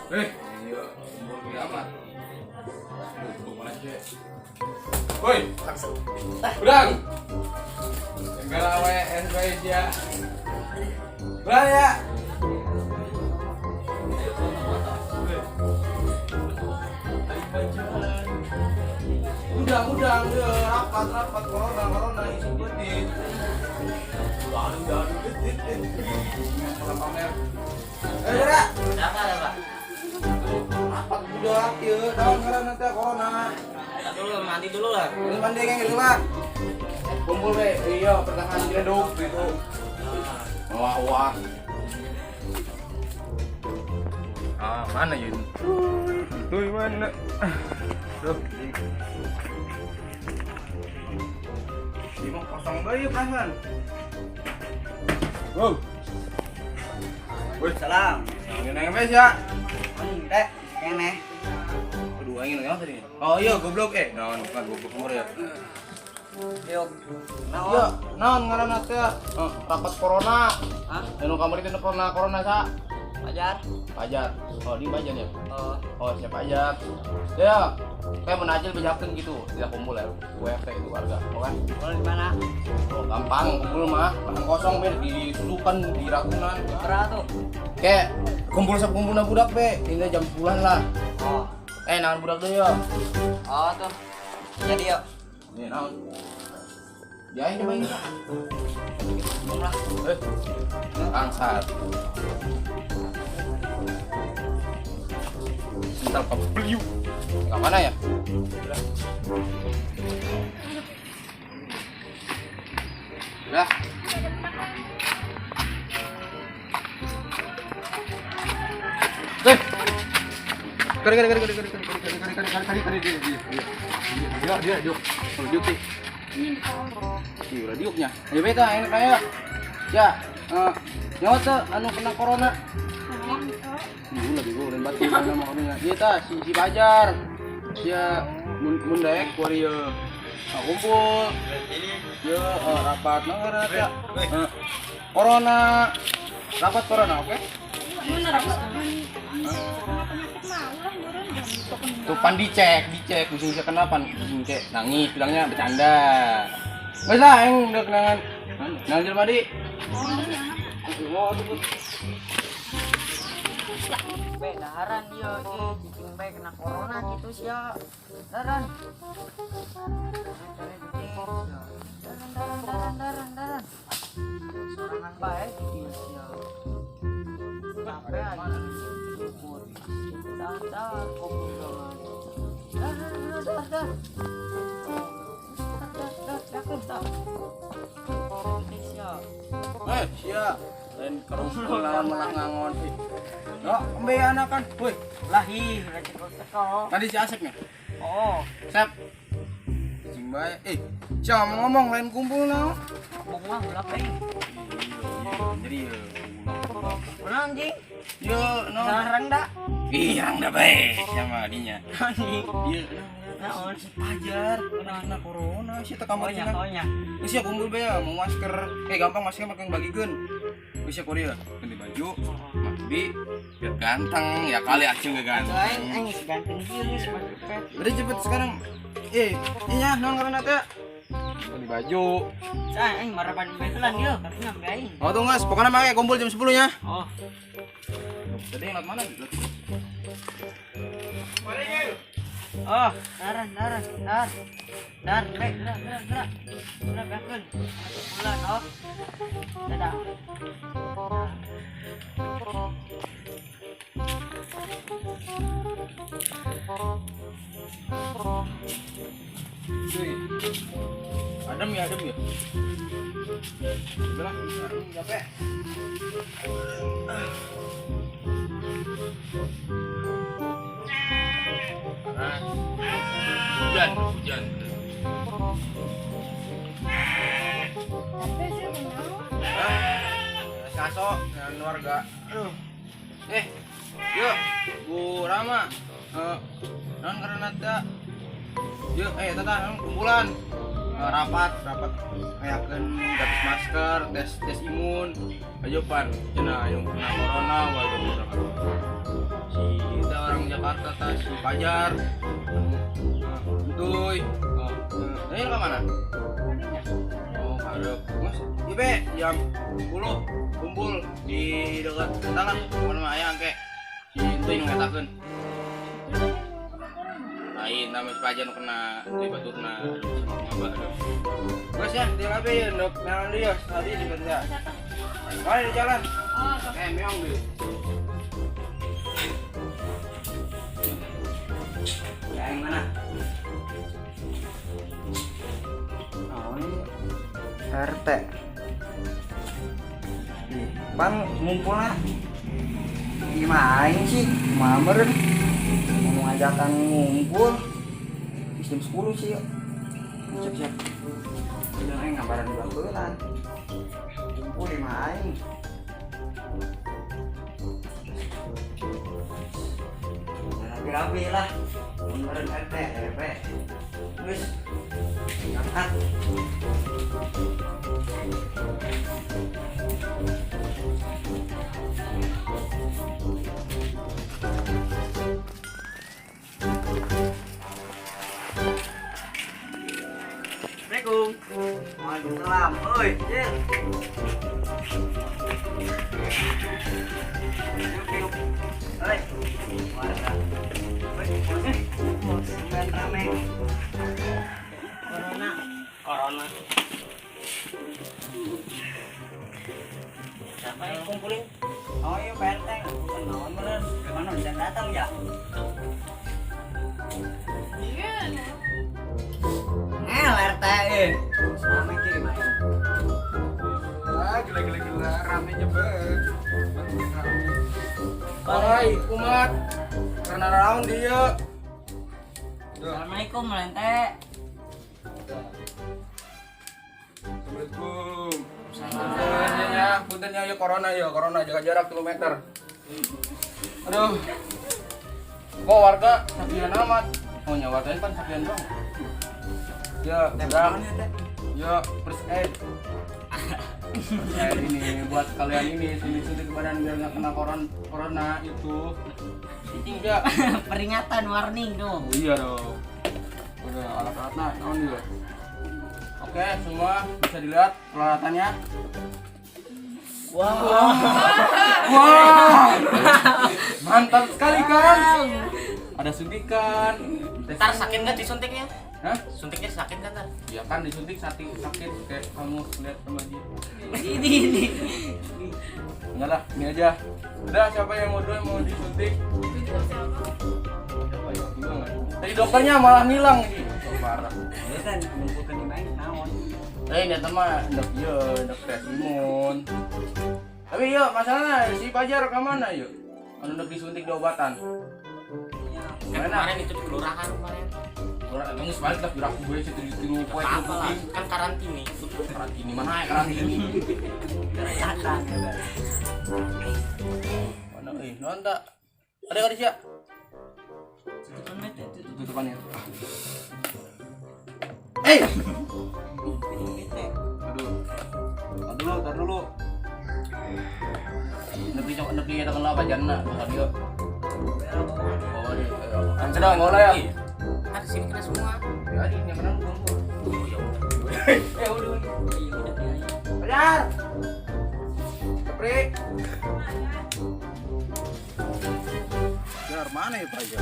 Iya, kumpul kiamat. Aduh, mana sih? Woi, udang. Enggak we Indonesia. Udah ya. Udang, udang, ya, rapat, rapat, corona, corona, isu penting. Udah, udah, udah, pamer. Eh, Ra. Apa ada, Pak? Rapat budak, ya, daun ngaranna teh corona. Kita dulu mandi dulu lah. Ini mandi kayak gitu lah. Kumpul we, iya, pertahanan direduk gitu. Wah, wah. Ah, mana Yun? Tuh mana? Duh. Ini mah kosong bae ya perasaan. Wow. Woi, Salam. nang wes ya. Teh, kene. Aduh, angin nang tadi. Oh iya, goblok eh. Naon, bukan goblok umur ya. Yuk. Iya, naon ngaranna teh? Rapat corona. Hah? Anu kamari teh corona corona sa. Pajar. Pajar. Oh, di Pajar ya? Oh, Oh, siap aja. Ya, kayak menajil bejakeun gitu, tidak kumpul ya. WFT itu warga, oke? kalau di mana? Oh, gampang kumpul mah, lahan kosong be di Susukan, di Ragunan. Berapa tuh? Kayak kumpul sakumpulna budak be, ini jam 10-an lah. Oh. Eh, naon budak deui ya? Oh tuh. Jadi yuk. Nih, naon? Ya ini main lah. Belum lah. Eh, bangsat. Sental kebeliu. Enggak mana ya? Udah. Udah. Eh. Kari kari kari kari kari kari kari kari kari kari kari kari dia dia dia dia dia kalau diuk sih. Ih, udah diuknya. Ayo beta enak kayak. Ya, nyawa tuh anu kena corona. Ih, lebih gue udah batu sama corona. Iya ta si si Pajar. Sia mun daek kuari ye. Nah, kumpul. Ya, rapat nang teh. Corona. Rapat corona, oke? Tuh pan dicek, dicek, bisa kena pan, kayak nangis bilangnya bercanda. Wes lah, yang udah kenangan. Nang jelema di. Oh, tuh. Be, daharan dia, cicing be kena corona gitu sih ya. Daharan. Daharan, daharan, daharan, daharan, daharan. Sorangan bae dia sih ya. Capek aja. Syukur. Dah, dah, kopi dah. Dah, dah, dah, dah. Dah, dah, dah, dah, dah. Indonesia. Eh, sia. Lain kerumpul lawan malah ngangon. Yo, embe anakan. Woi, Lah ih, udah teko-teko. tadi si Asep nih. Oh, Sep. Cicing bae. Eh, sia ngomong lain kumpul naon. ngomong mah ulah peng. Jadi Ulah anjing. yo, no. Sarang dah. Ih, yang dah bae sama adinya. Anjing. Iya, Naon? si Pajar kena corona sih teh Oh kamar nya, cenah. oh nya. Geus ya kumpul bae mau masker. Eh gampang masker make bagikeun. Geus ya kuria ganti baju, mandi, biar ganteng ya kali acil gak ganteng. Aing aing geus ganteng kieu geus make pet. Udah cepet sekarang. Eh, iya naon ngaranna teh? Ganti baju. Cah aing marapan betulan ieu, karunya ambe aing. Oh tuh ngas, pokoknya make kumpul jam 10 nya. Oh, Tadi yang lewat mana? oh, daran, daran, dar. Dar, be, gerak, gerak, gerak. Gerak, beakeun. Bulan, oh. Dadah. Cuy. Adem ya, adem ya. Udah lah, adem capek. Panas. Hujan, hujan. Hah? Saso, dengan warga. Aduh. Eh, yuk, Bu Rama. Eh, non karena teh. Yuk, eh, tata, non kumpulan. Rapat rapat ngayakeun gratis masker, tes tes imun. Ayo pan, cenah ayo kena corona waduh urang. Si kita orang Jakarta tah si Pajar. Entuy. Oh, ini ke mana? Oh, hareup. Mas, ieu jam 10 kumpul di dekat kita lah. Pokoknya mah aya engke. Si Entuy nu ngetakeun. Lain nama si Pajar nu kena, Entuy baturna sama maba aduh. Terus ya, di labe ya, ndok naon deui ya, tadi di benda. Mari di jalan. Eh, meong deui. Yang mana? Oh, ini RT. Ih, Bang, ngumpulnya gimana sih? Mamer mau ngajakan ngumpul jam 10 sih yuk. Siap-siap. Udah ngabaran dua bulan. Kumpul di aing. Rapi-rapi lah. Beneran RT, RW. Terus angkat. Assalamualaikum. Waalaikumsalam. Oi, Cil. Yuk, yuk. Oi. Warga. Oi, bos. Tumben rame. Corona. Corona. Siapa yang kumpulin? Oh iya, PRT. Bukan naon bener. Gimana bisa datang ya? RT. Rame kirim aja. Ah, gila gila gila, ramenya banget. Hai, umat. Karena naon dia. Assalamualaikum, Lente. Assalamualaikum. Punten ya, punten ya, ya corona ya, corona jaga jarak 3 meter. Aduh. Kok warga sapian amat? Oh, nya warganya kan sapian doang. Ya, udah. Ya, first aid. First aid ini buat kalian ini suntik-suntik ke badan biar nggak kena corona itu. Ya. Peringatan warning dong. Oh iya dong. Udah alat-alatnya naon juga. Oke, semua bisa dilihat peralatannya. Wow. Wah. Mantap sekali kan? Ada suntikan. Ntar sakit nggak disuntiknya? Hah? Suntiknya sakit kan ntar? Ya kan disuntik sakit sakit kayak kamu lihat sama dia. Ini ini. Enggak lah, ini aja. Udah, siapa yang mau duluan mau disuntik? Siapa ya? Hilang kan? Tadi dokternya malah ngilang ini. Oh, parah. Ini kan ngumpulkan di main naon. Eh, ini mah ndek ieu, ndek tes imun. Tapi yuk, masalahnya si Pajar ke mana yuk? Anu ndek disuntik diobatan. Kan kemarin itu di kelurahan kemarin. Orang emang geus balik lah gerak gue sih tilu poe tilu Apa lah? peuting. Kan karantina. Karantini mana ya karantini? Kandang. Mana euy, naon tak? Ada kali sia? Tutupan itu. Tutupannya. Eh, aduh. Tar dulu, tar dulu. Nepi cok nepi eta kenal pajarna, bakal dia. Oh, dia. Kan sedang ngolah ya. Ntar di sini kena semua. Ya, ini yang menang gua. Oh ya udah. Eh, udah. Iya udah biarin. Pajar. Kepri. Jar mana ya Pajar?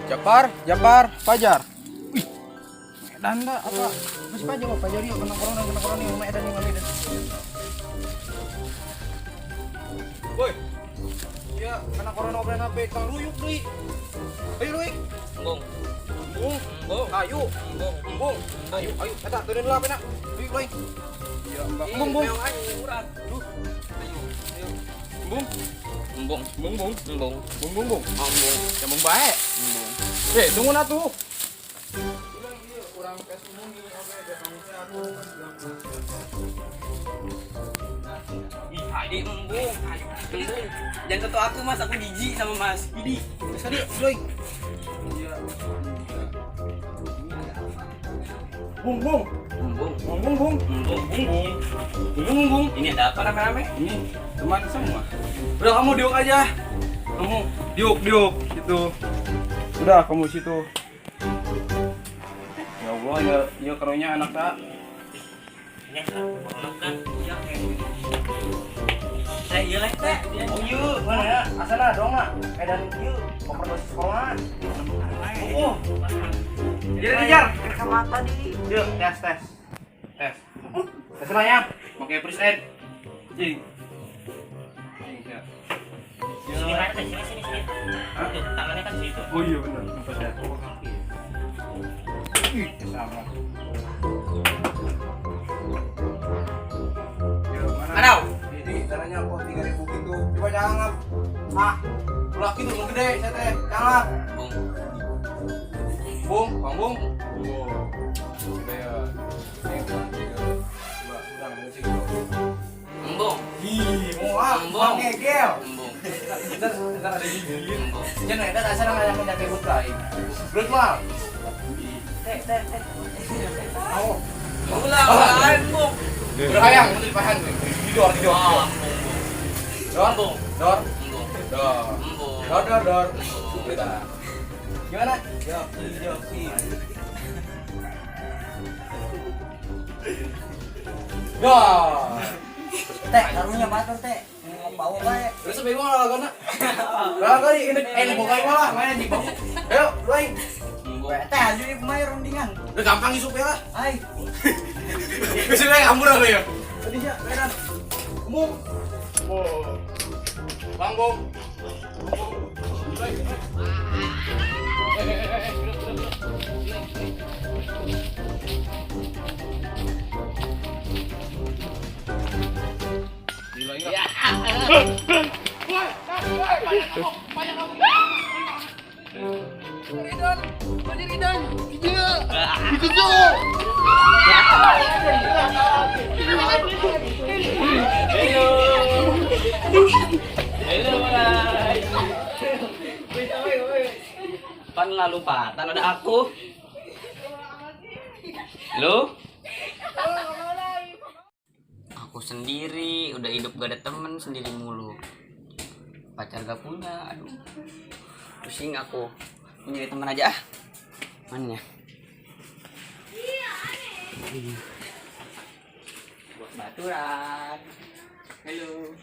Japar, Japar, Pajar. Wih. Medan dah apa? Masih Pajar kok Pajar yuk kena corona yuk Medan nih Medan. Woi. Iya, kena corona obrolan HP Kang Ruyuk deui. Ayo Ruyuk. Embung. Bung. Embung. Ayo. Embung. Bung. Ayo, ayo, eta turun dulu apa nak? Ruyuk, Ruyuk. Iya, Bung, Bung. Duh. Ayo, ayo. Bung. Embung. Bung, bung. Embung. Bung, bung, bung. Embung. Jambung bae. Embung. Eh, tunggu na tuh. Bilang iya, orang tes umum nih, oke, biar kamu sehat. Ih, tadi embung. Embung. Jangan tentu aku mas, aku jijik sama mas. Ini. Terus tadi, Loy. Iya. Bung bung. Embung. Bung bung bung. Embung. Bung bung. Bung bung bung. Ini ada apa rame-rame? Ini teman semua. Udah kamu diuk aja. Kamu diuk diuk gitu. Udah kamu situ. Ya Allah, ya ya kerunya anak tak. Ini kan? Teh, iya leh teh. Oh iya, mana ya? Asana dong ah. Edan ieu overdosis corona. Oh. Jadi jar. Kacamata di. Yuk, tes tes. Tes. Tes lah ya. Pakai first aid. Jing. Jing ya. Sini Pak RT, sini sini sini. Tuh, tangannya kan situ. Oh iya benar, lupa saya. Ih, sama. Ya, mana? Adau. Jadi caranya kok 3000 gitu. Coba jangan. Ah, ulah gitu nu gede saya teh. Jangan. Bung. Bung, Bang Bung. Oh. Coba ya. Ini tiga. Coba, udah musik gitu. Embung. Ih, mau ah, Embung. ngegel. Embung. Ntar, ntar ada gigit. Embung. Jangan eta dasar nggak yang kebut lain. Belut mal. Teh teh teh. Oh. Ulah, ulah, embung. Udah hayang, mau dipahan. Didor, didor. Oh, Dor, embung. dor, Embung. dor. Embung. Dor, dor, dor. Udah. Gimana? Joki, joki. Dor. Teh, karunya batur teh. Mau bawa bae. Terus bingung lah lagona. Lah kali ini buka malah main anjing. Ayo, lain. Embung. Teh, aju ieu kumaha rundingan. Udah gampang isup ya lah. Ai. Biasanya ngambur apa ya? Tadi ya, mainan. Bung. Bung. Bang Bung. Halo, guys. Pan lalu lompatan ada aku. Lo? Aku sendiri, udah hidup gak ada temen, sendiri mulu. Pacar gak punya, aduh. Pusing aku. Nyari teman aja ah. Mana ya? Buat baturan. Halo.